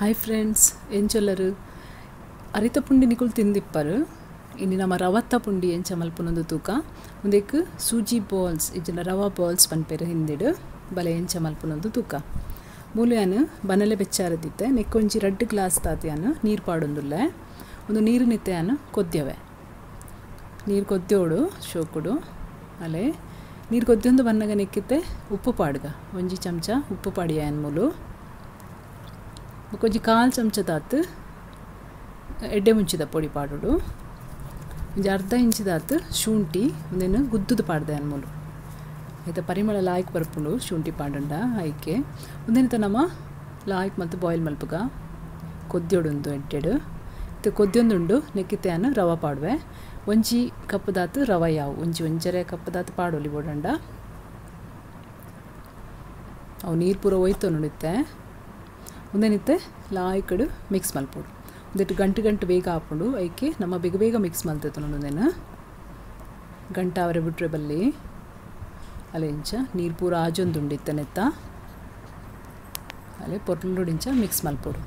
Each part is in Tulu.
Hi friends, ಎಂಚೊಲ್ಲರು ಅರಿತ ಪುಂಡಿ ನಿಕುಲು ತಿಂದಿಪ್ಪರು. ಇನ್ನು ನಮ್ಮ ರವತ್ತ ಪುಂಡಿ ಎಂಚ ಮಲ್ಪುನೊಂದು ತೂಕ ಉಂದೆಕ್ ಸೂಜಿ ಬಾಲ್ಸ್ ಇಜ್ಜಿಂಡ ರವಾ ಬಾಲ್ಸ್ ಪನ್ಪೆರ್ ಹಿಂದಿಡು ಬಲೆ ಎಂಚ ಮಲ್ಪುನೊಂದು ತೂಕ. ಮೂಲು ಬನಲೆ ಬೆಚ್ಚಾರದಿತ್ತೆ ನೆಕ್ಕೊಂಜಿ ರಡ್ಡ್ ಗ್ಲಾಸ್ ತಾತಿಯಾನು ನೀರು ಪಾಡೊಂದುಲ್ಲೆ. ಒಂದು ನೀರು ನಿತ್ತೆಯಾನು ಕೊದ್ಯವೆ ನೀರು ಕೊದ್ಯೋಡು ಶೋಕುಡು ಅಲೆ ನೀರು ಕೊದ್ಯೊಂದು ಬನ್ನಗ ನೆಕ್ಕಿತ್ತೆ ಉಪ್ಪು ಪಾಡ್ಗ ಒಂಜಿ ಚಮಚ ಉಪ್ಪು ಪಾಡಿಯಾನ್ ಮೂಲು ಒಂಜಿ ಕಾಲು ಚಮಚ ದಾತು ಎಡ್ಡೆ ಮುಂಚಿದ ಪೊಡಿ ಪಾಡೋಡು ಒಂಜಿ ಅರ್ಧ ಇಂಚಿದಾತು ಶುಂಠಿ ಒಂದೇನು ಗುದ್ದುದು ಪಾಡ್ದೆ ಅನ್ಮೂಲು ಐತ ಪರಿಮಳ ಲಾಯ್ಕ್ ಬರ್ಪುಂಡು ಶುಂಠಿ ಪಾಡಂಡ ಐಕೆ ಒಂದೇನಿತ ನಮ್ಮ ಲಾಯ್ಕ್ ಮತ್ತು ಬಾಯ್ಲ್ ಮಲ್ಪುಗ ಕೊದ್ಯೋಡುಂದು ಎಡ್ಡೆಡು ಇತ್ತೆ ಕೊದ್ಯೊಂದುಂಡು ನೆಕ್ಕಿತೆಯನ್ನು ರವೆ ಪಾಡುವೆ ಒಂಜಿ ಕಪ್ಪುದಾತು ರವೆ ಯಾವು ಒಂಜಿ ಒಂಜರೆ ಕಪ್ಪುದಾತು ಪಾಡೊಲಿ ಬೋಡಂಡ ಅವು ನೀರು ಪೂರ ಒಯ್ತು ನೋಡಿತ್ತೆ ಒಂದೇನಿತ್ತೆ ಲಾಯ್ಕಡು ಮಿಕ್ಸ್ ಮಲ್ಪೊಡು ಒಂದಿಟ್ಟು ಗಂಟು ಗಂಟು ಬೇಗ ಹಾಕೊಂಡು ಐಕೆ ನಮ್ಮ ಬೇಗ ಬೇಗ ಮಿಕ್ಸ್ ಮಲ್ತೈತು ಒಂದೇನು ಗಂಟು ಅವರೆ ಬಿಟ್ರೆ ಬಲ್ಲಿ ಅಲೆ ಇಂಚ ನೀರು ಪೂರ ಆಜೊಂದುಂಡಿತ್ತೆ ನೆತ್ತ ಅಲೆ ಪೊರ್ಲುಡಿಂಚ ಮಿಕ್ಸ್ ಮಲ್ಪೊಡು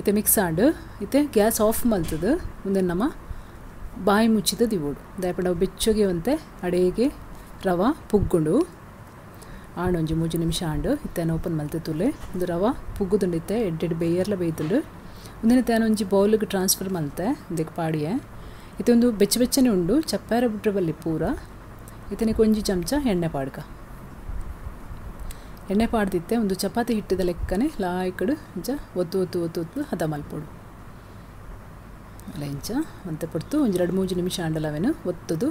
ಇತ್ತೆ ಮಿಕ್ಸ್ ಆಂಡು ಇತ್ತೆ ಗ್ಯಾಸ್ ಆಫ್ ಮಲ್ತದು ಮುಂದೆ ನಮ್ಮ ಬಾಯಿ ಮುಚ್ಚಿದ ದಿವೋಡು ದಯಪಂಡ ಅವು ಬೆಚ್ಚಗೆ ಒಂತೆ ಅಡೆಗೆ ರವೆ ಪುಗ್ಗುಂಡು ಆಂಡು ಒಂಜಿ ಮೂಜಿ ನಿಮಿಷ ಆಂಡು ಇತ್ತೇನ ಓಪನ್ ಮಲ್ತೆ ತುಲೆ ಒಂದು ರವೆ ಪುಗ್ಗುದುಂಡಿತ್ತೆ ಎಡ್ಡೆಡ್ ಬೇಯರ್ಲ ಬೇಯ್ತುಂಡು ಒಂದಿನ ತೇನ ಒಂಜಿ ಬೌಲಿಗೆ ಟ್ರಾನ್ಸ್ಫರ್ ಮಲ್ತೆ ಇದಕ್ಕೆ ಪಾಡಿಯೆ ಇತ್ತೆ ಒಂದು ಬೆಚ್ಚ ಬೆಚ್ಚನೆ ಉಂಡು ಚಪ್ಪಾರ ಬಿಟ್ರೆ ಬಲ್ಲಿ ಪೂರ ಇತ್ತನಿಗೆ ಒಂಜಿ ಚಮಚ ಎಣ್ಣೆ ಪಾಡ್ಕ ಎಣ್ಣೆ ಪಾಡ್ದಿತ್ತೆ ಒಂದು ಚಪಾತಿ ಹಿಟ್ಟದ ಲೆಕ್ಕನೆ ಲಾಯ್ಕಡು ಇಂಚ ಒತ್ತು ಒತ್ತು ಒತ್ತು ಒತ್ತು ಹದ ಮಲ್ಪೊಡು ಅಲ್ಲ ಇಂಚ ಅಂತೆ ಪಡ್ತು ಒಂಜಿ ಎರಡು ಮೂಜಿ ನಿಮಿಷ ಆಂಡಲವೇನು ಒತ್ತದು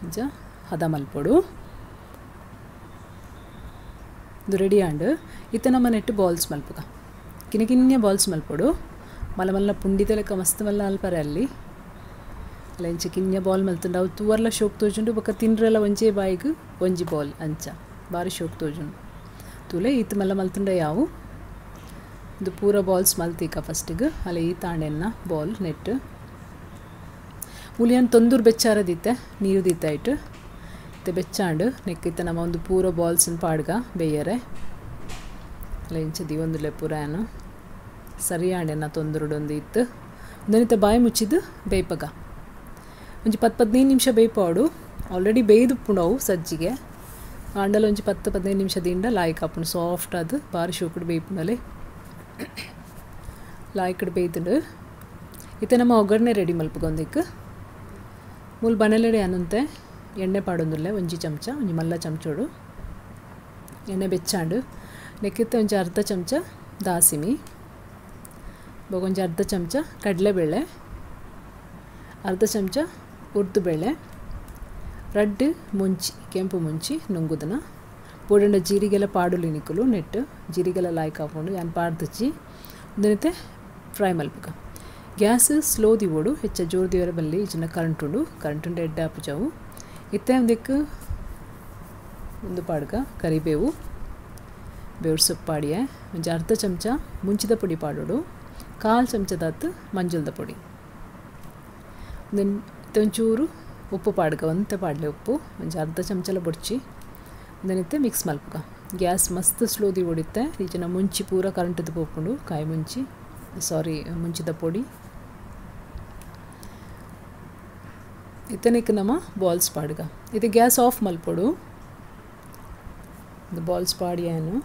ಇಂಚ ಹದ ಮಲ್ಪೊಡು ಇದು ರೆಡಿ ಆಂಡು ಇತ್ತೆ ನಮ್ಮ ನೆಟ್ಟು ಬಾಲ್ಸ್ ಮಲ್ಪುಗ ಕಿನ್ನ ಕಿನ್ಯ ಬಾಲ್ಸ್ ಮಲ್ಪೊಡು ಮಲ್ಲ ಮಲ್ಲ ಪುಂಡಿದ ಲೆಕ್ಕ ಮಸ್ತ್ ಮಲ್ಲ ಅಲ್ಪರೆ ಅಲ್ಲಿ ಅಲ್ಲ ಇಂಚ ಕಿನ್ಯ ಬಾಲ್ ಮಲ್ತುಂಡು ಅವು ತೂವರ್ಲ ಶೋಕ್ ತೋಜುಂಡು ಬೊಕ್ಕ ತಿನ್ರೆಲ್ಲ ಒಂಜೇ ಬಾಯಿಗ್ ಒಂಜಿ ಬಾಲ್ ಅಂಚ ಬಾರಿ ಶೋಕ್ ತೋಜುಂಡು ತೂಲೆ ಈತ್ ಮಲ್ಲ ಮಲ್ತುಂಡ ಯಾವು ಇದು ಪೂರ ಬಾಲ್ಸ್ ಮಲ್ತೀಕ ಫಸ್ಟಿಗೆ ಅಲ್ಲ ಈ ತಾಂಡೆನ್ನ ಬಾಲ್ ನೆಟ್ಟು ಉಲಿಯನ್ ತೊಂದೂರು ಬೆಚ್ಚಾರದಿತ್ತೆ ನೀರು ದಿತ್ತಾಯಿಟ್ಟು ಇತ್ತೆ ಬೆಚ್ಚಾಂಡು ನೆಕ್ಕಿತ್ತ ನಮ್ಮ ಒಂದು ಪೂರ ಬಾಲ್ಸನ್ನು ಪಾಡ್ಗ ಬೇಯರೆ ಅಲ್ಲ ಇಂಚ ದಿವೊಂದುಲೆ ಪೂರ ಏನು ಸರಿ ಆಂಡೆನ ತೊಂದರುಡೊಂದು ಇತ್ತು ಒಂದನಿತ ಬಾಯಿ ಮುಚ್ಚಿದ್ದು ಬೇಯ್ಪಗ ಒಂಜಿ 10-15 ನಿಮಿಷ ಬೇಯ್ಪಾಡು ಆಲ್ರೆಡಿ ಬೇಯ್ದುಪ್ಪುಂಡು ಅವು ಸಜ್ಜಿಗೆ ಆಂಡಲ ಒಂಜಿ 10-15 ನಿಮಿಷ ದಿಂಡ ಲಾಯ್ಕ್ ಆಪುಂಡು ಸಾಫ್ಟ್ ಅದು ಬಾರಿ ಶೋಕುಡು ಬೇಯ್ಪುಂಡಲೆ ಲಾಯ್ಕಡು ಬೇಯ್ತುಂಡು ಇತ್ತೆ ನಮ್ಮ ಒಗ್ಗರಣೆ ರೆಡಿ ಮಲ್ಪುಗೊಂದಿಕ್ ಮೂಲು ಬನಲೆಡೆ ಅನುಂತೆ ಎಣ್ಣೆ ಪಾಡೊಂದುಲ್ಲೆ ಒಂಜಿ ಚಮಚ ಒಂಜಿ ಮಲ್ಲ ಚಮಚೋಡು ಎಣ್ಣೆ ಬೆಚ್ಚಾಂಡು ನೆಕ್ಕಿತ್ತೆ ಒಂಜಿ ಅರ್ಧ ಚಮಚ ದಾಸಿಮಿ ಬೊಕೊಂಜಿ ಅರ್ಧ ಚಮಚ ಕಡಲೆಬೇಳೆ ಅರ್ಧ ಚಮಚ ಉದ್ದುಬೇಳೆ ರಡ್ಡು ಮುಂಚಿ ಕೆಂಪು ಮುಂಚಿ ನುಂಗುದನ ಬೋಡಂಡ ಜೀರಿಗೆಲ್ಲ ಪಾಡುಲಿ ನಿಕ್ಕಲು ನೆಟ್ಟು ಜೀರಿಗೆಲ್ಲ ಲಾಯ್ಕ್ ಹಾಕೊಂಡು ಯಾನ್ ಪಾಡ್ದಚ್ಚಿ ಒಂದನಿತೆ ಫ್ರೈ ಮಲ್ಪುಗ ಗ್ಯಾಸ್ ಸ್ಲೋ ದಿವೋಡು ಹೆಚ್ಚ ಜೋರು ದಿವರ ಬಲ್ಲಿ ಇಜ್ಜಿನ ಕರೆಂಟ್ ಉಂಡು ಕರೆಂಟ್ ಉಂಡು ಎಡ್ಡೆ ಆಪುಜವು ಇತ್ತೆ ಒಂದಕ್ಕೆ ಒಂದು ಪಾಡ್ಗ ಕರಿಬೇವು ಬೇವು ಸೊಪ್ಪು ಪಾಡಿಯೆ ಒಂಜಿ ಅರ್ಧ ಚಮಚ ಮುಂಚಿದ ಪೊಡಿ ಪಾಡೋಡು ಕಾಲು ಚಮಚದಾತು ಮಂಜುಲ್ದ ಪೊಡಿ ಒಂಚೂರು ಉಪ್ಪು ಪಾಡ್ಗ ಒಂತೆ ಪಾಡಲೆ ಉಪ್ಪು ಒಂಜಿ ಅರ್ಧ ಚಮಚಲ ಬೊಡ್ಚಿ ಒಂದನಿತ್ತೆ ಮಿಕ್ಸ್ ಮಲ್ಪುಗ ಗ್ಯಾಸ್ ಮಸ್ತ್ ಸ್ಲೋ ದಿವೊಡಿತ್ತೆ ಈಚಿನ ಮುಂಚಿ ಪೂರ ಕರೆಂಟದ ಪೋಪುಂಡು ಕಾಯಿ ಮುಂಚಿ ಸಾರಿ ಮುಂಚಿದ ಪೊಡಿ ಇತ್ತನಿಕ್ ನಮ್ಮ ಬಾಲ್ಸ್ ಪಾಡ್ಗ ಇದು ಗ್ಯಾಸ್ ಆಫ್ ಮಲ್ಪೊಡು ಬಾಲ್ಸ್ ಪಾಡಿಯಾನು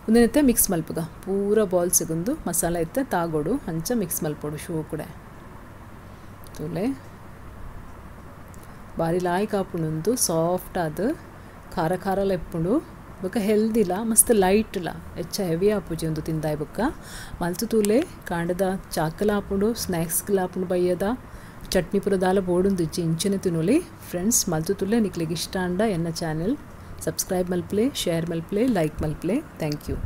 ಒಂದನಿತ್ತೆ ಮಿಕ್ಸ್ ಮಲ್ಪುಗ ಪೂರ ಬಾಲ್ಸ್ಗೊಂದು ಮಸಾಲ ಇತ್ತೆ ತಾಗೋಡು ಅಂಚ ಮಿಕ್ಸ್ ಮಲ್ಪೊಡು ಶೋ ಕೂಡ ತೂಲೆ ಬಾರಿ ಲಾಯ್ಕ್ ಆಪುಂಡು ಸಾಫ್ಟ್ ಆದ್ ಖಾರ ಖಾರಲ ಇಪ್ಪುಂಡು ಬೊಕ್ಕ ಹೆಲ್ದಿಲ ಮಸ್ತ್ ಲೈಟ್ಲ ಹೆಚ್ಚ ಹೆವಿ ಆಪುಜಿ ಒಂದು ತಿಂದಾಯ್ ಬೊಕ್ಕ ಮಲ್ತು ತೂಲೆ ಕಾಂಡದ ಚಾಕಲ ಆಪುಂಡು ಸ್ನ್ಯಾಕ್ಸ್ಗಳ ಆಪುಂಡು ಬಯ್ಯದ ಚಟ್ನಿ ಪೂರ ದಾಲ ಬೋಡುಂದಿಜ್ಜಿ ಇಂಚನೆ ತಿನುಲಿ ಫ್ರೆಂಡ್ಸ್ ಮಲ್ತು ತುಲೆ ನಿಕ್ಲೆಗ್ ಇಷ್ಟ ಆಂಡ ಎನ್ನ ಚಾನೆಲ್ ಸಬ್ಸ್ಕ್ರೈಬ್ ಮಲ್ಪಲೆ ಶೇರ್ ಮಲ್ಪಲೆ ಲೈಕ್ ಮಲ್ಪಲೆ thank you.